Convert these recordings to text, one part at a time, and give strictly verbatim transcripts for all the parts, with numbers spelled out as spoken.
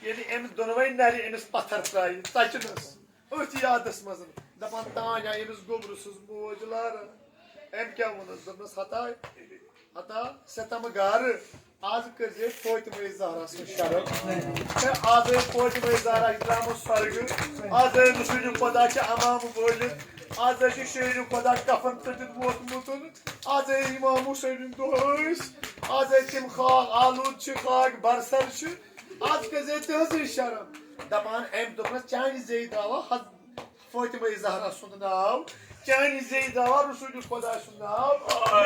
ییٚلہِ أمۍ دۄنوَے نَرِ أمِس پَتھر ترٛایہِ ژَچنَس، أتھۍ یادَس منٛز دَپان، تانۍ آیہِ أمِس گوٚبرٕ سٕنٛز موج لاران۔ أمۍ کیٛاہ ووٚنُس؟ دوٚپنَس، ہتا، ہتا، ستم گارٕ، آز کٔرۍ زِ فاطمہ زہرا سٕنٛز شرم۔ ہے، آز آیہِ فاطمہ زہرا چھِ درٛامٕژ سۄرگہٕ، آز آیہِ رسول خدا چھِ امام وٲلِتھ، آز آیہِ چھِ شیر خدا کفن ژٔٹِتھ ووتمُت، آز آیہِ امام حسین دۄہ ٲسۍ، آز آیہِ تِم خاک آلوٗد چھِ، خاک برسر چھِ، آز کٔرۍ زِ تِہنٛزٕے شرم۔ دپان أمۍ دوٚپنس، چانہِ زیٚیہِ دعوا حض-، فاطمہ زہرا سُنٛد ناو، چانہِ زیٚیہِ دعوا رسول خدا سُنٛد ناو۔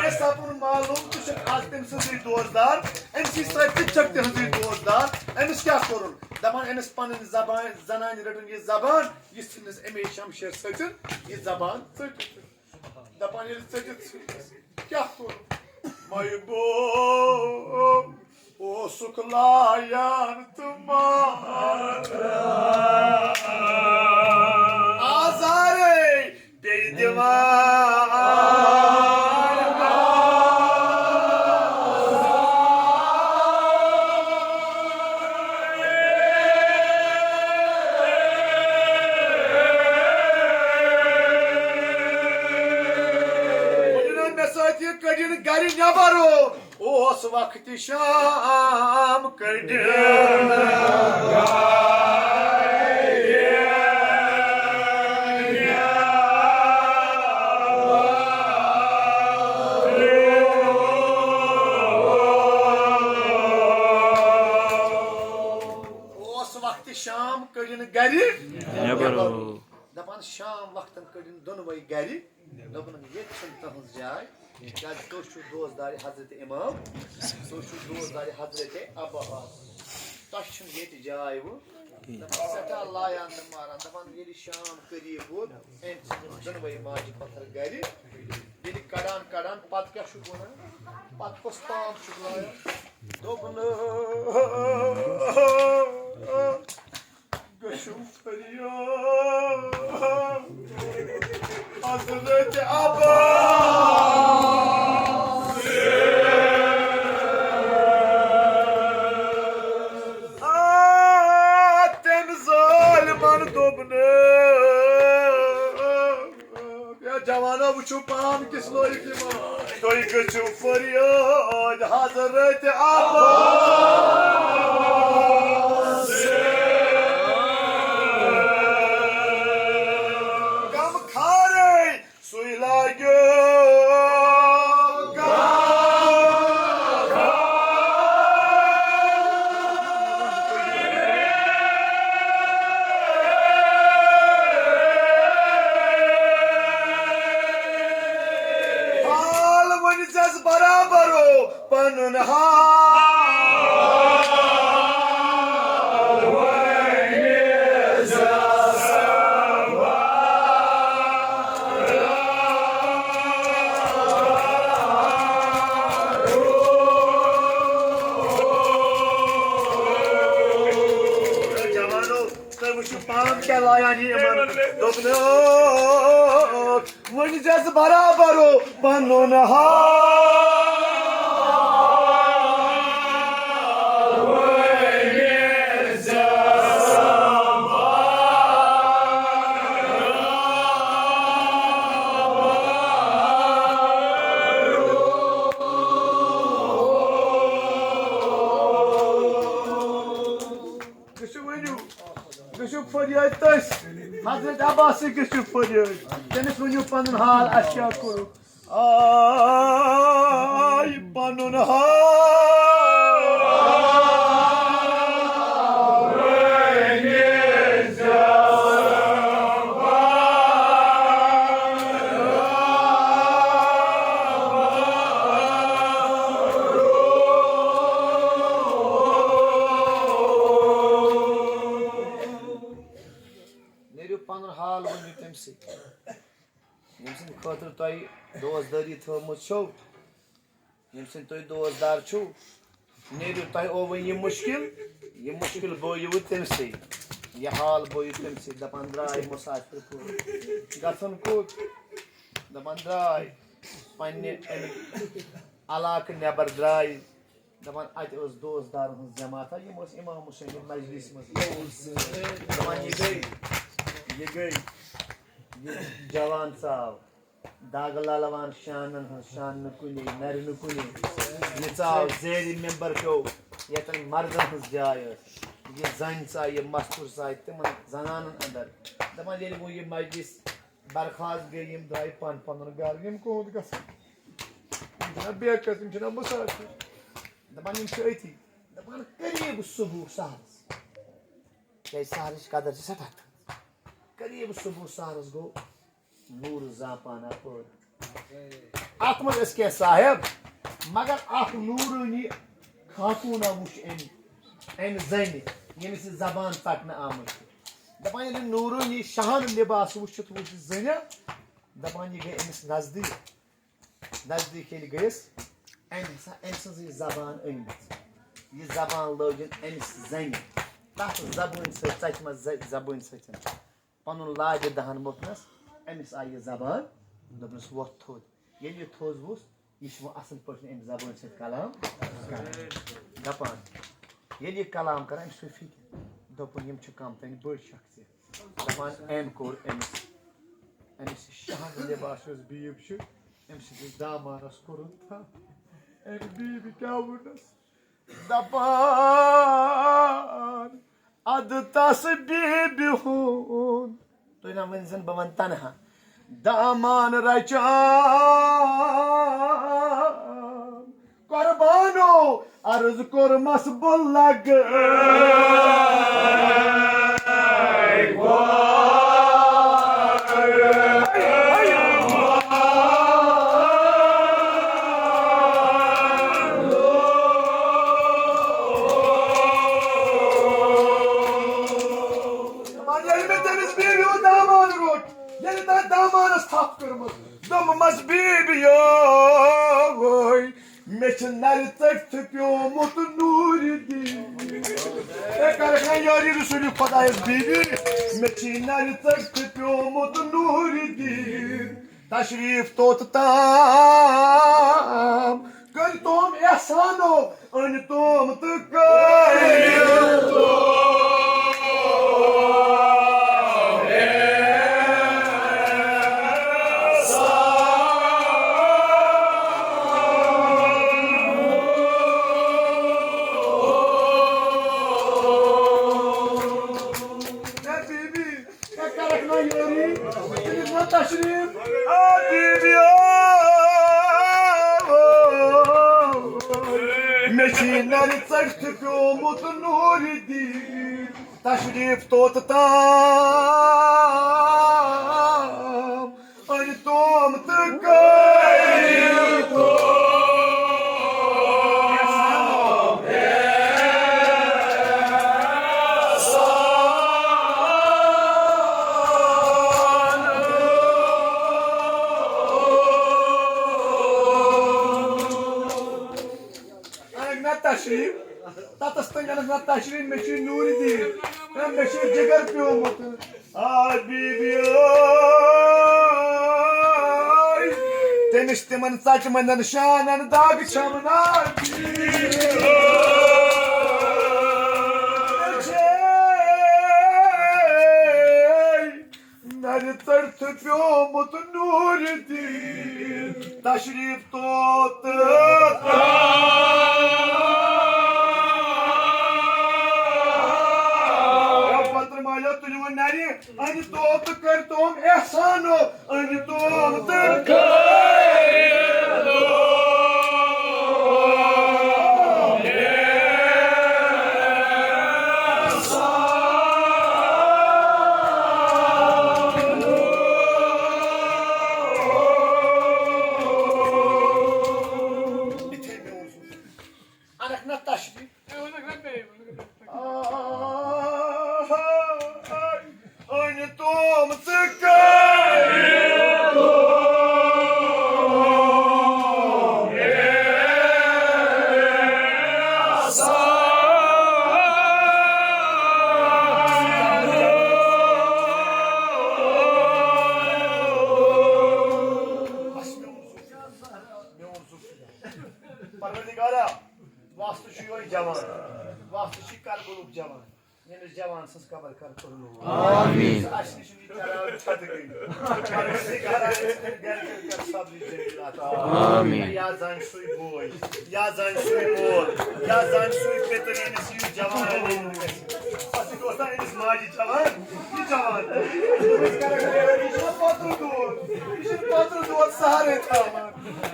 مےٚ سپُد معلوم، ژٕ چھکھ آز تٔمۍ سٕنٛزٕے دوستدار، أمۍ سٕے سۭتۍ تہِ چھکھ تِہنٛزٕے دوستدار۔ أمِس کیٛاہ کوٚرُن؟ دپان، أمِس پنٕنۍ زبان، زنانہِ رٔٹٕن یہِ زبان، یُس تٔمِس اَمے شمشیر سۭتۍ یہِ زبان ژٔٹِتھ۔ دپان، ییٚلہِ ژٔٹِتھ ژھٕنِس، کیٛاہ کوٚر؟ مایہِ بوب اوسُکھ لایان تہٕ ماران۔ آزارے بیٚیہِ دِوان۔ مےٚ سۭتۍ یہِ کٔڑِن گرِ نٮ۪بر۔ اوس وقت شام کٔڑِن۔ اوس وقت شام کٔڑِن گرِ نٮ۪بر۔ دپان شام وقتن کٔڑِن دۄنوَے گرِ۔ دوٚپُن، ییٚتہِ چھُنہٕ تُہٕنٛز جاے، کیٛازِ تُہۍ چھِو دوستدارِ حضرت امام، تُہۍ چھِو دوستدارِ حضرت عباس، تۄہہِ چھُنہٕ ییٚتہِ جاے وۄنۍ۔ دَپان، سٮ۪ٹھاہ لایان تہٕ ماران، دَپان، ییٚلہِ شام قریٖب ووت، أمۍ ژھٕنۍ یِم دۄنوَے ماجہِ پَتھر گَرِ، ییٚلہِ کَڑان کَڑان، پَتہٕ کیٛاہ چھُکھ وَنان؟ پَتہٕ کۄس پام چھُکھ لایان؟ دوٚپُن، گٔژھِو فریاد حضرت عباس۔ آ، تٔمۍ ظٲلمَن دوٚپ نہٕ۔ یا جوانو، وٕچھِو پان کِس لٲیِق یِوان۔ تُہۍ گٔژھِو فریاد حضرت عباس۔ غم خارے سُے لاگیو غم۔ حال ؤنۍزٮ۪س برابر او پنُن حال۔ جوانو، تُہۍ وٕچھِو پان کیٛاہ لایان یہِ یِمن۔ دوٚپنَکھ، ؤنۍزٮ۪س برابر پنُن حال۔ گٔژھِو ؤنِو، گٔژھِو فریاد تٔسۍ۔ حضرت عباسٕے گٔژھِو فریاد۔ تٔمِس ؤنِو پنُن حال، اَسہِ کیٛاہ کوٚرُکھ؟ آے پنُن حال۔ نیٖرِو پنُن حال ؤنِو تٔمۍ سٕے، ییٚمہِ سٕنٛدِ خٲطرٕ تۄہہِ دوستدٲری تھٲومٕژ چھو، ییٚمہِ سٕنٛدِ تُہۍ دوستدار چھِو۔ نیٖرِو، تۄہہِ اووٕ یہِ مُشکِل، یہِ مُشکِل بٲیِو تٔمۍ سٕے، یہِ حال بٲیِو تٔمۍ سٕے۔ دَپان درٛاے مُسافِر کوٚت، گژھُن کوٚت؟ دَپان درٛاے پنٛنہِ اَمہِ علاقہٕ نٮ۪بر درٛاے۔ دَپان اَتہِ ٲس دوستدارَن ہٕنٛز جماعتہ، یِم ٲسۍ اِمام حُسینہِ مجلِسہِ منٛز۔ دَپان یہِ گٔے، یہِ گٔے، یہِ جوان ژاو۔ داغ لالوان شانن ہٕنٛز شان نہٕ کُنے، نرِ نہٕ کُنے۔ یہِ ژاو زیرِ ممبر پیوٚو، ییٚتٮ۪ن مردن ہٕنٛز جاے ٲس۔ یہِ زنہِ ژایہِ، یہِ مستور ژایہِ تِمن زنانن اندر۔ دپان ییٚلہِ وۄنۍ یہِ مجلس برخاست گٔے، یِم درٛایہِ پن پنُن گرٕ، یِم کوٚت گژھن؟ یِم چھِنہ بیکس، یِم چھِنہ مسافر۔ دپان یِم چھِ أتی۔ دپان قریب صبح سحرس، کیازِ سحرٕچ قدر چھِ سٮ۪ٹھاہ تھٔز۔ قریب صبح سحرس گوٚو نوٗر زاپانا پٲدٕ۔ اتھ منٛز ٲسۍ کینٛہہ صاحب، مگر اکھ نوٗرٲنی خاتوٗنا وُچھ أمۍ، أمۍ زنہِ، ییٚمِس یہِ زبان ژٹنہٕ آمٕژ چھِ۔ دپان ییٚلہِ نوٗرٲنی شاہانہٕ لباس وُچھِتھ وُچھ زنہِ، دپان یہِ گٔے أمِس نزدیٖک۔ نزدیٖک ییٚلہِ گٔیَس، أمۍ ہسا، أمۍ سٕنٛز یہِ زبان أنۍ مٕژ۔ یہِ زبان لٲجِن أمِس زنہِ۔ تَتھ زبٲنۍ سۭتۍ، ژَچہِ منٛز زَ-، زبٲنۍ سۭتۍ۔ پنُن لاجہِ دہن موٚتھنس، أمِس آیہِ یہِ زبان، دوٚپنس، "وۄتھ تھوٚد۔" ییٚلہِ یہِ تھوٚز ووٚتھ، یہِ چھُ وۄنۍ اصل پٲٹھۍ أمۍ زبٲنۍ سۭتۍ کلام کران۔ دپان، ییٚلہِ یہِ کلام کران، أمِس پیوٚو فکر، دوٚپُن، "یِم چھِ کم تانۍ بٔڑۍ شخصیت۔" دپان، أمۍ کوٚر أمِس، أمِس یہِ شاہن لباس یُس بیٖب چھُ، أمۍ سٕنٛدِس دامانس کوٚرُن تھپھ۔ أمۍ بیٖبہِ کیٛاہ ووٚننس؟ دپان، ادٕ تس بیبہِ ہُنٛد۔ تُہۍ نہ ؤنۍ زن بہٕ ونہٕ تنہا۔ دامان رچان قربانو عرض کوٚرمس بہٕ لگہٕ۔ دپان، ییٚلہِ مےٚ تٔمِس بیبہِ ہُنٛد دامان روٚٹ، ییٚلہِ تَتھ دامانَس تھپھ کٔرمٕژ، دوٚپمَس، "بیبیو، مےٚ چھِ نَرِ ژٔٹِتھ پیومُت نوٗرِ دیٖن۔" اے، کَرَکھ نا یٲری رسوٗلِ خۄدایَس بیبی، "مےٚ چھِ نَرِ ژٔٹِتھ پیومُت نوٗرِ دیٖن۔" تشریف توت تام کٔرۍ تِم احسانو، أنۍ تِم تہٕ کٔرۍ تِم احسان۔ اے بی بی، اے کَرَکھ نا یٲری، تٔمِس نا تشریٖف۔ آ بی بی او، مےٚ چھِ نَرِ ژٔٹِتھ پیومُت نوٗرِ دیٖن۔ تشریٖف توت تام أنۍ تِم تہٕ کٔرۍ تِم۔ اَنَکھ نا تشریٖف، تَتَس تانۍ اَنَکھ نا تشریٖف، مےٚ چھُ نوٗرِ دیٖن، مےٚ چھُ جِگر پیومُت۔ آ بی بی ٲے، تٔمِس تِمن ژٹہِ مَنٛدن شانن دگ چھَم نا بی بی ٲے۔ نَرِ ژٔٹِتھ پیومُت نوٗرِ دیٖن، تشریٖف توت تام۔ پتر مالیو تُلِو نَرِ، أنۍ تو تہٕ کٔرۍ تِم احسانو، أنۍ تِم تہٕ کٔرۍ تِم احسان۔ یِتھے مےٚ اوس۔ اَنَکھ نا تشریٖف۔ أنۍ تِم تہٕ کٔرۍ گوٚلُکھ جوان، ییٚمِس جوان سٕنٛز قبر کر پُرنور۔ آمین۔ اَسہِ نِش یہِ چراغ چھتہٕ گٔے۔ پروردگارا، أسۍ کٔرۍ گرِ کٔرۍ کر صبرِ جمیل عطا۔ آمین۔ یا زانہِ سُے بوے، یا زانہِ سُے مول، یا زانہِ سُے پیٚتٕر، ییٚمِس یہِ جوان گژھِ۔ اَسہِ اوس نا أمِس ماجہِ جوان، یہِ جوان۔ أمِس کران یہِ چھُ پترٕ دود، یہِ چھُ پترٕ دود سہارے تھاوان۔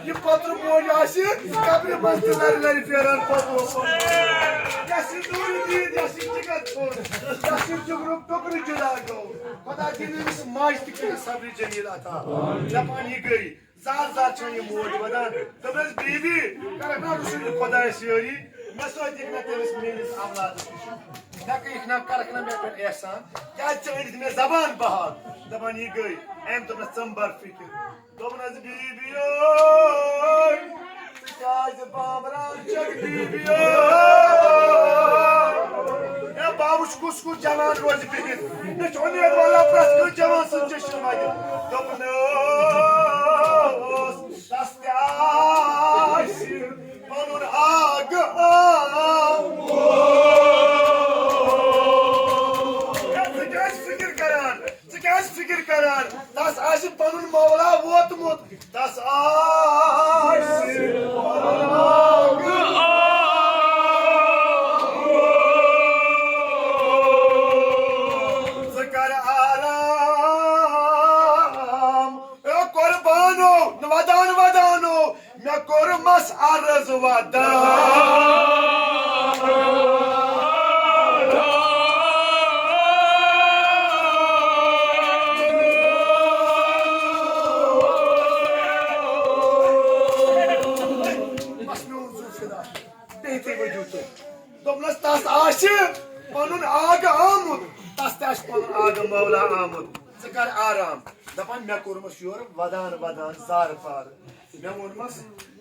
یہِ پترٕ موج آسہِ قبرِ منٛز تہِ لرِ لرِ پھیران پتہٕ اوس۔ یَس یہِ دوٗرِ دیٖد، یَس یہِ جِگر ژھوٚن، یَس یہِ جُگرُک ٹُکرٕ جُدا گوٚو، خۄدا دِنہٕ أمِس ماجہِ تہِ کٔرِتھ صبرِ جمیٖل عطا۔ دَپان یہِ گٔے، زار زار چھےٚ یہِ موج وَدان۔ دوٚپنَس، بی بی، کَرَکھ نا رُسُل یہِ خۄدایَس یٲری، مےٚ سۭتۍ یِکھ نا تٔمِس میٛٲنِس اولادَس نِش۔ مےٚ کٔرِکھ نا، کَرَکھ نا مےٚ پٮ۪ٹھ احسان، کیٛازِ ژےٚ أنِتھ مےٚ زبان بحال۔ دَپان یہِ گٔے، أمۍ دوٚپنَس، ژٕ مہٕ بَر فِکِر۔ دوٚپنَس، بی بی ٲے، ژٕ کیٛازِ بامبران چھَکھ، بی بی ٲے؟ ہے، بہٕ وٕچھ کُس کُس جوان روزِ بِہِتھ۔ مےٚ چھُ اُمید واللہ پرٛٮ۪تھ کٲنٛسہِ جوان سٕنٛز چٔشِم وَتہِ۔ دوٚپنَس، تَس تہِ آسہِ پَنُن آگہٕ آمُت۔ ہے، ژٕ کیٛازِ فِکِر کَران؟ ژٕ کیٛازِ فِکِر کران؟ تَس آسہِ پَنُن مولا ووتمُت، تَس آسہِ پَنُن مولا۔ ژٕ کر آرام، اے قربانو، ودان ودانو، مےٚ کوٚرمَس عرض ودان۔ بس میون زُو فدا، بِہتھٕے ؤنِو تُہۍ۔ دوٚپنَس، تَس آسہِ پَنُن آگہٕ آمُت، تَس تہِ آسہِ پَنُن آگہٕ مولا آمُت۔ ژٕ کر آرام۔ دَپان، مےٚ کوٚرمَس یورٕ ودان ودان زارٕ پارٕ۔ مےٚ ووٚنمَس،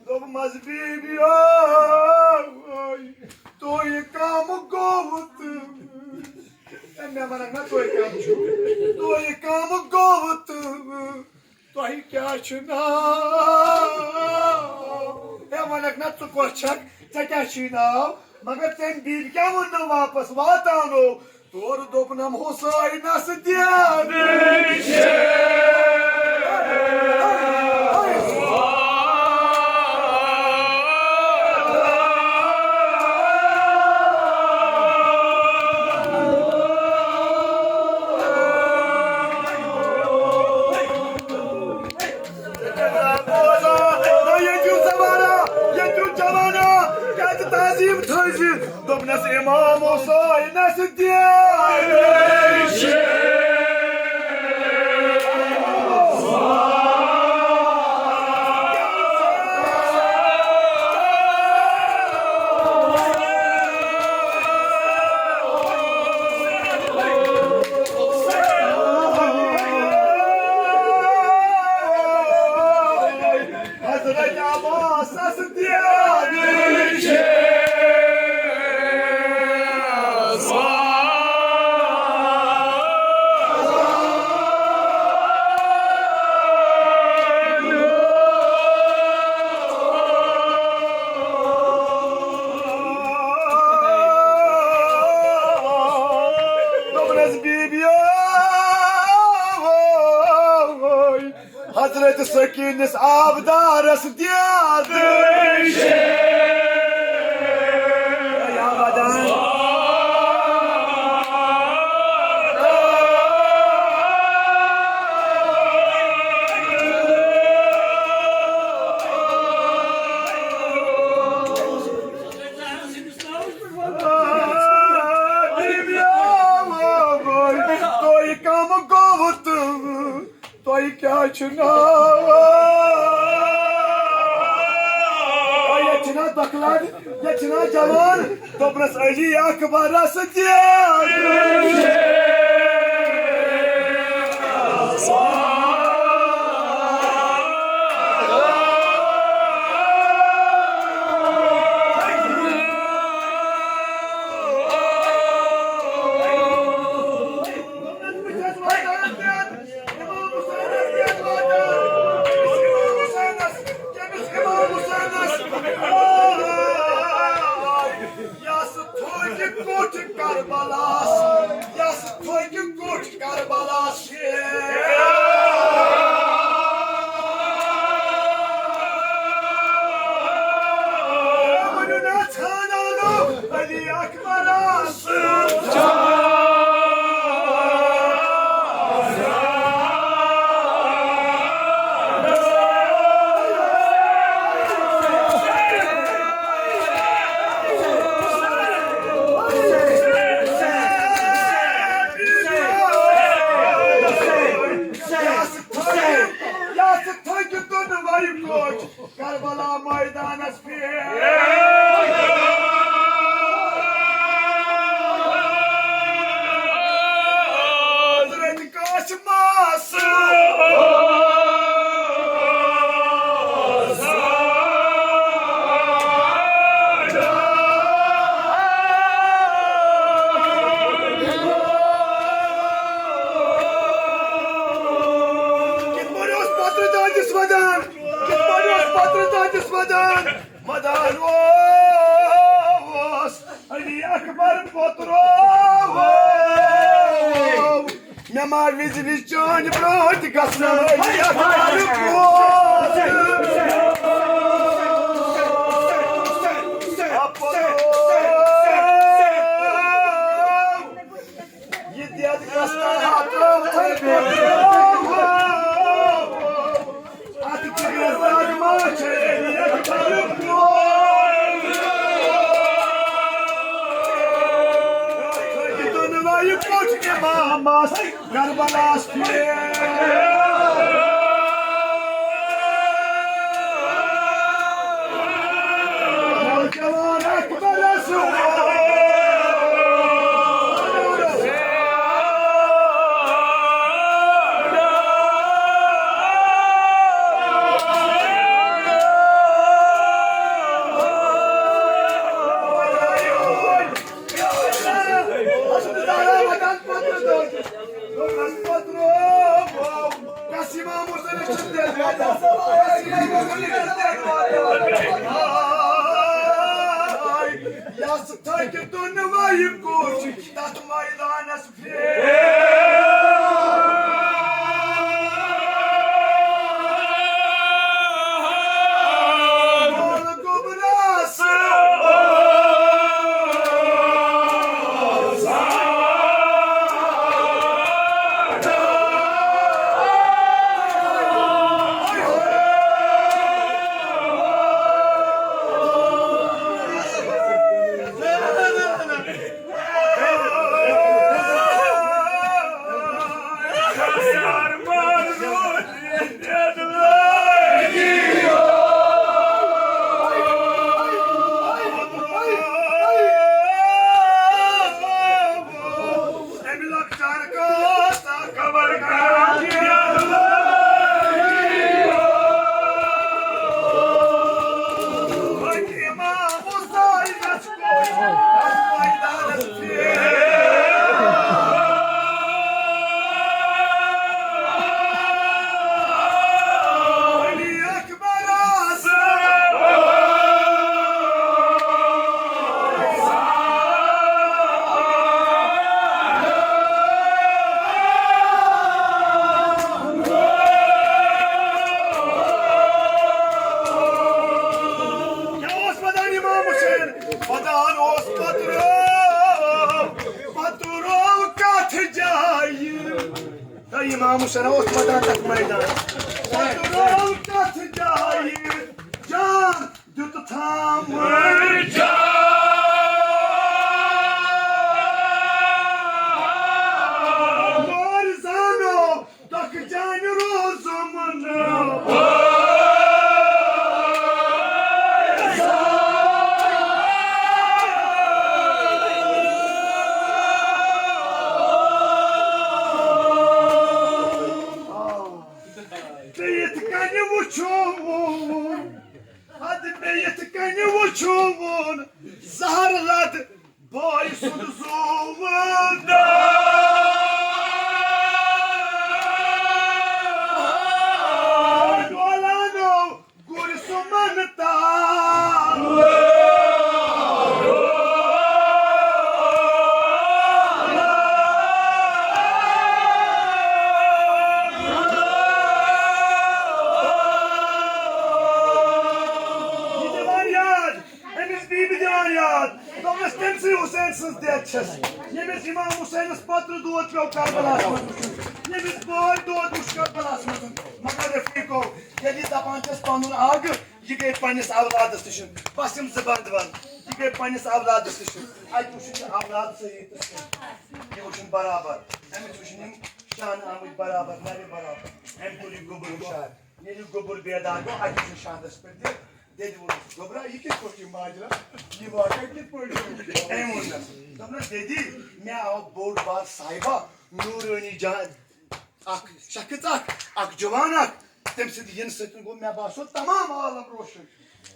دوٚپمَس، بی بی ٲے، تُہۍ کَم گوٚوُ تہٕ؟ ہے، مےٚ وَنَکھ نا، تُہۍ کَم چھِو؟ تُہۍ کَم گوٚوُ تہٕ؟ تۄہہِ کیٛاہ چھُ ناو؟ ہے، وَنَکھ نا، ژٕ کۄس چھَکھ؟ ژےٚ کیٛاہ چھُے ناو؟ مگر تٔمۍ بیبہِ کیٛاہ ووٚن نہٕ واپس واتان اوس؟ تورٕ دوٚپنم حُسینس دِیان۔ نہ ییٚتیُک زمانہ، ییٚتیُک جمانہ، کیٛازِ تعظیٖم تھٲوزِ؟ دوٚپنَس اِمام حُسینَس دِ۔ حضرت عباسس دِیانٕے چھِ دوٚپنَس، بی بی ٲے، حضرت سکینس آبدارس دِیانٕے چھِ۔ یا ودان۔ تُہۍ کم گوٚوُ تہٕ تۄہہِ کیٛاہ چھُ ناو؟ ییٚتہِ چھِنہ دۄکھلان، ییٚتہِ چھِنہ جوان، دوٚپنَس علی اکبرس دِ۔ امام حسینس، ییٚمِس امام حسینس، یس تھوٚد کُٹھ کربلاس، یس تھوٚکہِ کُٹھ کربلاس شیر۔ ؤنِو نا ژھانٛڈان علی اکبرس۔ یس تھوٚکہِ دۄنوَے کُٹھ کربلا مٲدانس پٮ۪ٹھ۔ حضرت قاسمس۔ کِتھ پٲٹھۍ اوس پترٕ دٲدِس ودان؟ کِتھ پٲٹھۍ اوس پترٕ دٲدِس ودان؟ ودان اوس علی اکبر پوترو۔ مےٚ ما وِزِ وِزِ چٲنۍ برٛونٛہہ تہِ گژھن علی اکبر پوترو۔ یہِ دٮ۪د گژھِ تَلہٕ ہا ترٛٲوتھٕے پٮ۪ٹھ۔ اَتھ کٔرِو زَگ ما چھِ یہِ دۄنوَے کُٹھ اِمامَس کربلاہَس پٮ۪ٹھ۔ نوجوان اکبرس یس تھکہِ دۄنوَے کُٹھ تتھ میدانس پٮ۪ٹھ۔ کیٛاہ اوس ودان امام حسین؟ ودان اوس پترو، پترو کتھ جایہِ؟ تہٕ امام حسین اوس ودان تتھ میدان۔ پترو کتھ جایہِ؟ جان دیُت تھامہٕ۔ جان۔ مٲرۍ زانو دۄکھ جانہِ روزُم نہٕ۔ تہٕ یِتھ کٔنۍ وُچھو، اَدٕ مےٚ یِتھ کٔنۍ وُچھوُن زہر لد بٲے سُنٛد زوٗ۔ ڈولانو گُرۍ سُمن تام۔ چھس، ییٚمِس امام حسینس پترٕ دود پیوٚو کربلاہس منٛز وٕچھُن، ییٚمِس بٲے دود وٕچھ کربلاہس منٛز۔ مگر رفیقو، ییٚلہِ یہِ دپان چھس پنُن آگہٕ، یہِ گٔے پننِس اولادس نِش۔ بس یِم زٕ بند ون، یہِ گٔے پننِس اولادس نِش۔ اتہِ وٕچھُن یہِ اولاد صحیح تہٕ صحیح۔ یہِ وٕچھُن برابر۔ أمِس وٕچھُن یِم شانہٕ آمٕتۍ برابر، نرِ برابر۔ أمۍ کوٚر یہِ گوٚبُر ہُشار۔ ییٚلہِ یہِ گوٚبُر بیدار گوٚو، اتہِ وٕچھُن شاندس پٮ۪ٹھ تہِ۔ دٮ۪دِ ووٚنُس، دوٚپرا، یہِ کِتھ پٲٹھۍ چھُ ماجرا؟ یہِ واقعہ کِتھ پٲٹھۍ چھُ؟ أمۍ ووٚننس۔ دوٚپنس، دٮ۪دی، مےٚ آو بوٚڑ بار صاحبہ نوٗرٲنی جان، اکھ شخص اکھ، اکھ جوان اکھ، تٔمۍ سٕنٛدِ یِنہٕ سۭتۍ گوٚو مےٚ باسیو تمام عالم روشن۔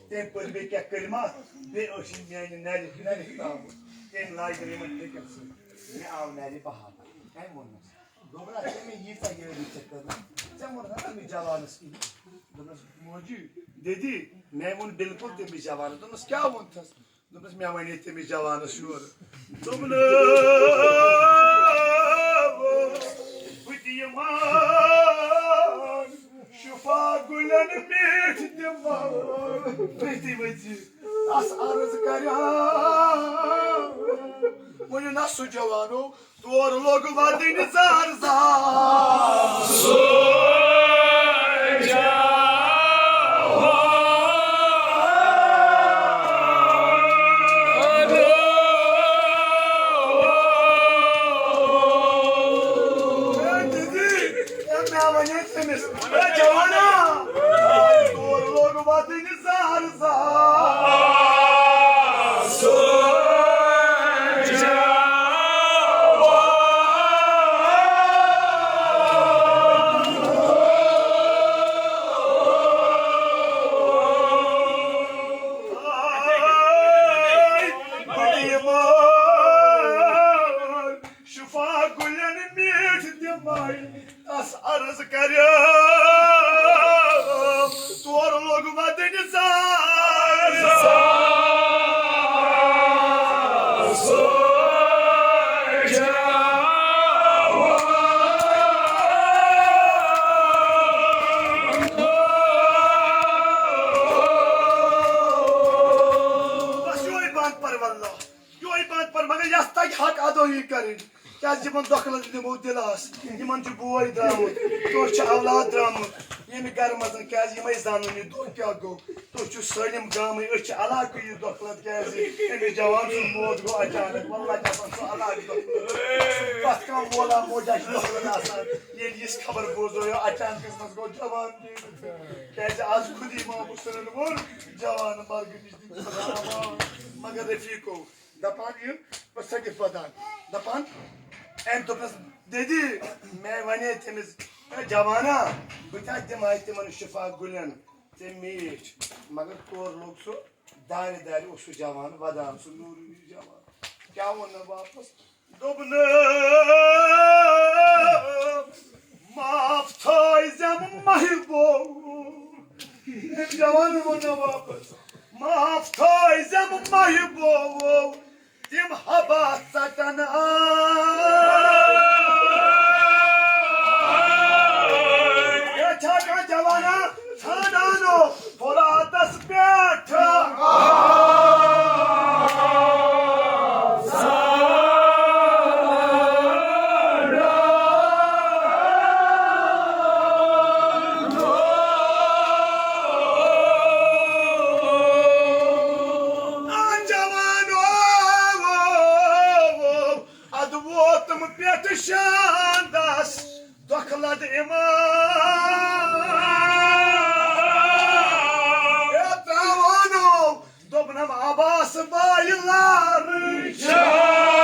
تٔمۍ پٔرۍ بیٚیہِ کینٛہہ کلمات، بیٚیہِ ٲسِن میانہِ نرِ، نرِ ترٛاوُن۔ تٔمۍ لاجہِ یِمن فِکر سۭتۍ۔ مےٚ آو نرِ بہار۔ أمۍ ووٚننس۔ دوٚپُن، اَتھ چھےٚ مےٚ ییٖژاہ یٲری ژےٚ کٔرمٕژ، ژےٚ ووٚنُتھ نا تٔمِس جوانَس کِہیٖنۍ؟ دوٚپنَس، موجی، دٮ۪دی، مےٚ ووٚن بِلکُل تٔمِس جوانَس۔ دوٚپنَس، کیٛاہ ووٚنتھَس؟ دوٚپنَس، مےٚ وَنے تٔمِس جوانَس یورٕ۔ دوٚپُن، بہٕ تہِ یِوان شفا گُلٮ۪ن میٖٹھۍ دِوان۔ تُہۍ تہِ ؤتھِو، تَس عرض کَریٛاو۔ وۄنۍ نہ سُہ جوانو، تور لوٚگ ودٕنۍ زار زار۔ اے دِدی، اے مےٚ وَنے تٔمِس، اے جوانا، تور لوٚگ ودٕنۍ زار زار۔ شفا گُلٮ۪ن میٖٹھۍ دِمے، تس عرض کریو، تور لوٚگ ودٕنۍ زار۔ بس یُہے بند پر واللہ۔ یُہے بند پر، مگر یس تگہِ حق ادٲیی کرٕنۍ۔ کیازِ یِمن دۄکھٕ لد دِمو دِلاس، یِمن چھُ بوے درامُت، تُہۍ چھُ اولاد درامُت ییٚمہِ گرٕ منٛز، کیازِ یِمے زانن یہِ دۄہ کیٛاہ گوٚو۔ تُہۍ چھِو سٲلِم گامٕے، أسۍ چھِ علاقہٕ یہِ دۄکھٕ لد، کیازِ أمِس جوان سُنٛد موت گوٚو اچانک۔ واللہ چھُ آسان سُہ علاقہٕ دۄکھٕ لد۔ پرٛٮ۪تھ کانٛہہ مولا موج آسہِ دۄکھٕ لد آسان، ییٚلہِ یِژھ خبر بوزو، یہِ اچانکس منٛز گوٚو جوان تہِ۔ کیازِ آز خودی امام حسینن ووٚن، جوان مرگہٕ نِش دِتھ خدا امان۔ مگر رفیقو، دپان یہِ، بس سۄ کِتھ پٲٹھۍ؟ دپان، أمۍ دوٚپنس، دٮ۪دی، مےٚ ونے تٔمِس، "اے جوانا، بہٕ کیٛاہ دِمہٕ ہا تِمن شفا گُلٮ۪ن تہٕ میٖٹھۍ؟" مگر تورٕ لوٚگ سُہ دارِ دارِ، اوس سُہ جوان ودان، سُہ نوٗرٲنی جوان۔ کیٛاہ ووٚن مےٚ واپس؟ دوٚپنَس، "معاف تھٲیزٮ۪م محبوب۔" أمۍ جوانَن ووٚن مےٚ واپس، "معاف تھٲیزٮ۪م محبوب، تِم حبہ ژٹن آے۔" ہے چھا کانٛہہ جوانا ژھانٛڈانو فراتس پٮ۪ٹھ؟ آ جوانو، ادٕ ووتُم پٮ۪ٹھٕ شاندس۔ دۄکھٕ لد امام۔ ہے تراوانو، دوٚپنم عباس بایہِ لارٕ۔